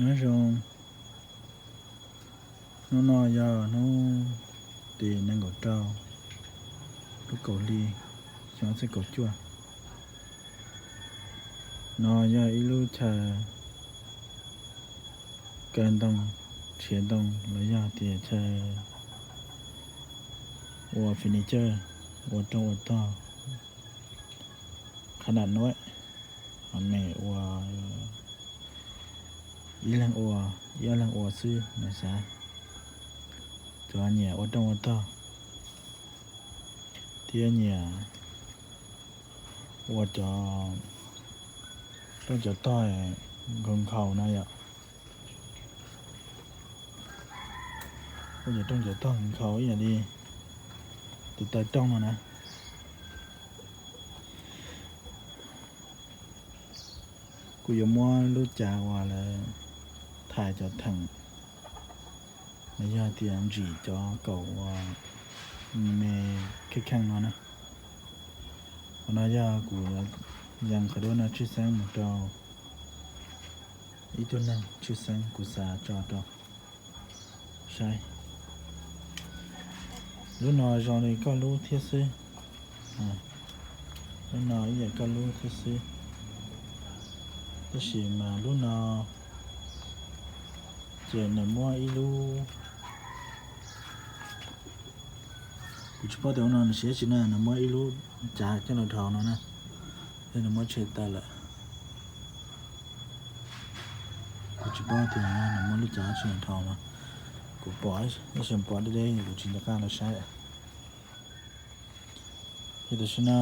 Nyob zoo, hnub no yog hnub tim nees nkaum rau lub kaum hli xyoo ob txhiab kaum cuaj. No yog ib lub chaw kaw ntoo, tshiav ntoo los yog tias chaw ua furniture, ua rooj ua tog, qhab nam nuab, hom mem ua ib leeg ua, ib ob leeg ua xwb no xav. Cov nyiam ua rooj ua tog thiab nyiam ua cov rooj cov tog nkhaus nkhaus no yom. Ua cov rooj cov tog nkhaus ib yam li tus taw rooj no na. Kuv yuav muab lub cav uas lawv thais cov theem, los yog tias ntsim cov kaum uas me kheej kheej no na. Qhov no yog kuv yees qhov duab no tshwj xeeb mus rau ib tug neeg tshwj xeeb kuv xav tso rau saib. Lub no zoo li koj lub thiab xwb. Lub no ib yam koj lub thiab xwb. Tab sis mas lub no ces nws muab ib lub, kuv tsis paub tias ua no nws siav tsis na, nws muab ib lub cav coj los dhau no na, thiab nws muab tshem tawm lawm. Kuv tsis paub tias nws muab lub cav tsis dhau no. Kuv pom ib xyoo pom deb deb kuv tsis nco qab los saib. Ces tam sim no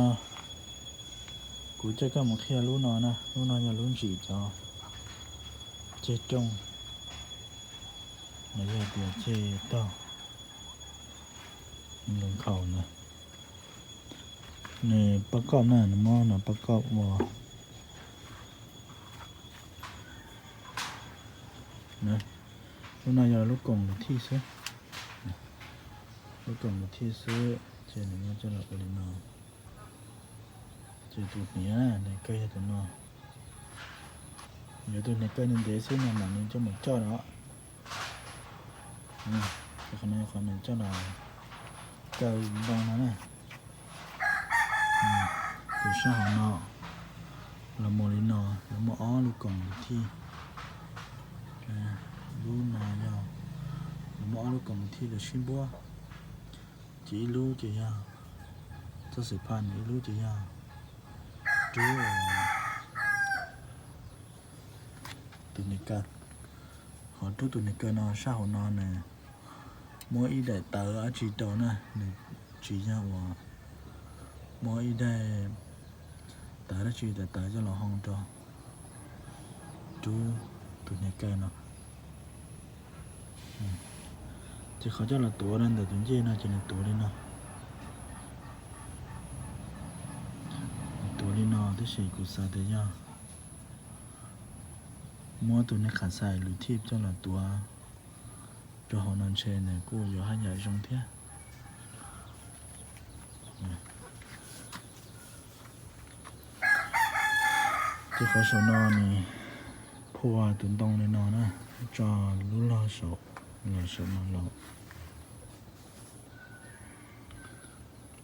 kuv coj koj mus qhia lub no na, lub no yog lub ntsim cov ceg rooj, los yog tias ceg tog nkhaus nkhaus na. Nws pab koj na, nws muab no pab koj ua. Lub no yog lub koom lus thij xwb. Lub koom lus thij xwb ces nws muab coj los ua li no. Ces tus hniav na, hniav kaw yog tus no. Yuav tus hniav kaw ntev ntev xwb no mam li coj mus coj no. Qhov no yog qhov nws coj los kaw ntoo no na. Tus sab hauv no los mus li no, lawv muaj ob lub koom lus thij. Lub no yog lawv muaj ob lub koom lus thij los sib npuab, ces ib lub ces yog txoj xwm phaj, ib lub ces yog rub tus hniav kaw. Qhov rub tus hniav kaw no sab hauv no nws muab ib daim tawv dab tsi rau na, nws tsis yog uas muab ib daim tawv dab tsi, daim tawv coj los hoo rau rub tus hniav kaw no. Ces qhov coj los tuav no ntawm tus ncej no ces nws tuav li no. Nws tuav li no tab sis kuv xav tias yog muab tus niag qham xais lus thij coj los tuav rau hauv no ntshe nws kuj yuav haj yam zoo thiab. Ces qhov saum no nws phua tus ntoo li no na, tso lub log saum, los saum no los.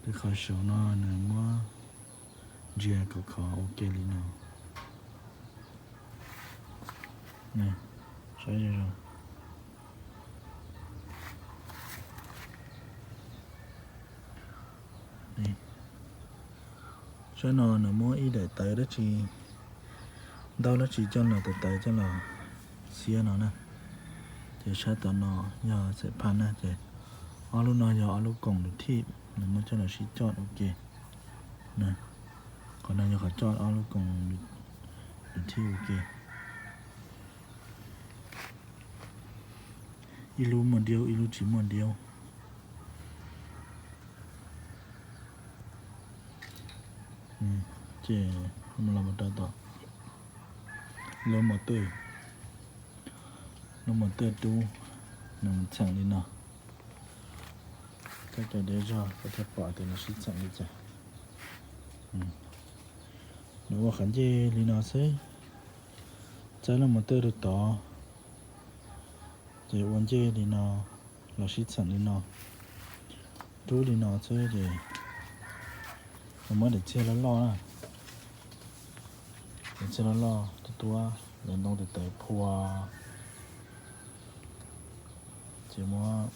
Ces qhov saum no nws muab ntsia kom khov ua ke li no. Saib zoo zoo. Sab no nws muab ib daim tawv dab tsi, ntaub dab tsi coj los, tawv tawv coj los xiab no na. Ces sab tom no yog xaim phaj na, ces ob lub no yog ob lub koom lus thij, nws muab coj los sib coj ua ke. Qhov no yog qhov coj ob lub koom lus thij ua ke. Ib lub muaj diaub, ib lub tsis muaj diaub. Ces los mus rau tom lub mos twj, lub mos twj rub, nws txheem li no. Koj cov deb zog koj thiaj pom tias nws sib txheem li cas. Nws ua qhov ncej li no xwb, txawb lub mos twj rau tod, Ces ua ncej li no, los sib txheem li no, rub li no xwb ces muab daim txiag loj loj na, daim txiag loj loj tuab tuab, lawv ntoo tes taw phua, ces muab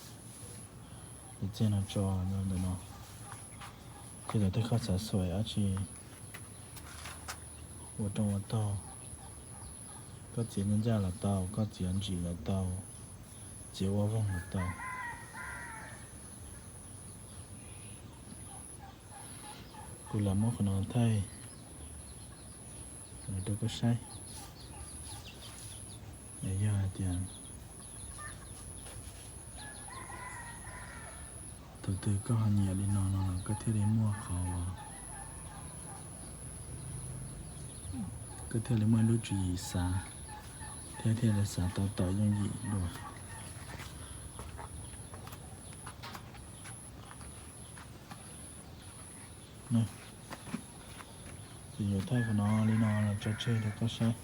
daim txiag no tso ntawm no, ces thaum twg koj xav xuas dab tsi ua rooj ua tog, koj txiav ncaj ncaj los tau, koj txiav ntsim los tau, txiav ua voog los tau. Kuv lam muab qhov no thaij rau koj saib. Es yog hais tias thaum twg koj ho nyiam li no no los koj thiaj li muaj qhov, koj thiaj li muaj lub tswv yim xav, thiab thiaj li xav tau tom yooj yim dua. Ces yuav thaij qhov no li no los tso tseg rau koj saib.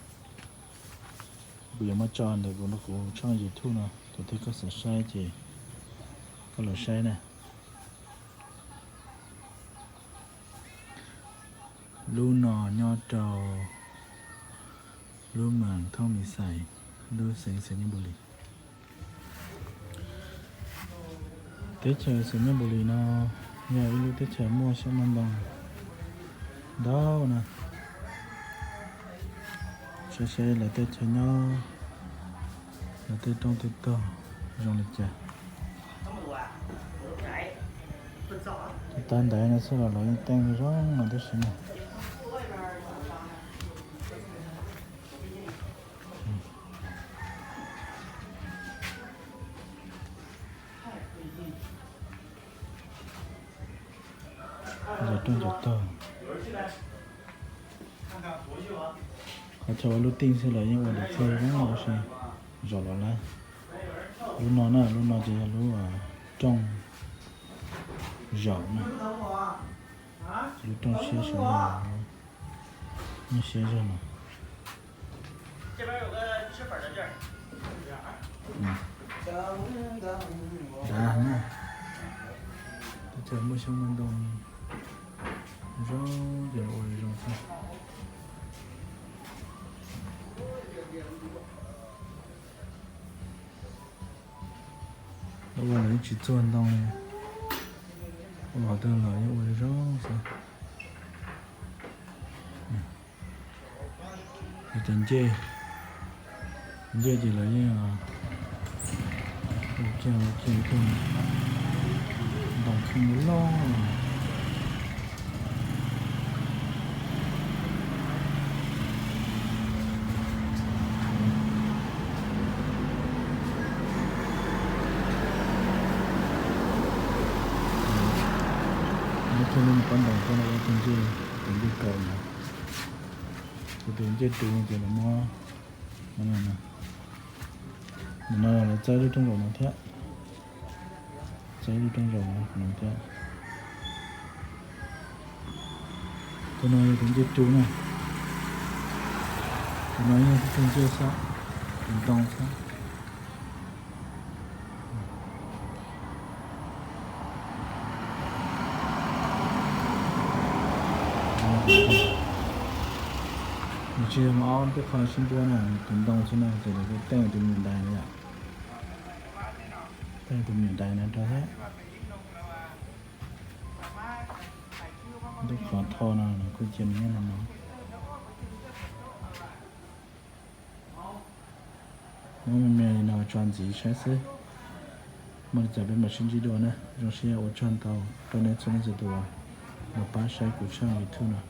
Kuv yuav muab tso ntawm kuv, kuv tshooj YouTube no, thaum twg koj xav saib ces koj los saib na. Lub no nyob rau lub mas Thoob Mis Xais, lub xeev Xais Nyaj Npus Lis. Teb chaws Xais Nyaj Npus Lis no yog ib lub teb chaws muaj xyoob muaj ntoo ntau na. Saib saib lawv tej chaw nyob, lawv tej roob tej tog zoo li cas. Tab ntawd no xwb los lawv yeej teeb zoo no tib si na. Cov rooj cov tog, qhov chaw ua lub teeb xwb los yeej ua daim txiag zoo tab sis zaum los lawm. Lub no na, lub no ces yog lub rooj zaum na, lub rooj siab saud, lub siab zog no. Dav na, teb chaws muaj xyoob muaj ntoo zoo ces ua zoo xwb. Ua los yeej tsis txuag ntoo li, ua twg los yeej ua zoo xwb. Cov ncej, ncej ces lawv yeej ua kiag ua kiag ib tug ntoo kheej loj. Muab kiag lub me pob ntoos coj los ua tus ncej, tus ncej kaum no. Kuv tus ncej tus no ces lawv muab, nim no lawv txawb lub rooj zaum no thiab, txawb lub rooj zaum no thiab. Tus no yog tus ncej ru na, tus no yog tus ncej xwb, tus ntoo xwb. Nws tsis yog ob peb qho sib npuab na, tus ntoo xwb na, ces lawv kuj teeb tus me nyuam ntais na yom. Teeb tus me nyuam ntais no rau thiab. Lub qhov tho no kuj cia nws nyob li no. Muab me me li no tso ntxiv saib xwb. Muaj li cas peb mam sib ntsib dua na. Zoo siab ua tsaug ntau rau nej txhua leej txhua tus uas los pab saib kuv tshooj YouTube no.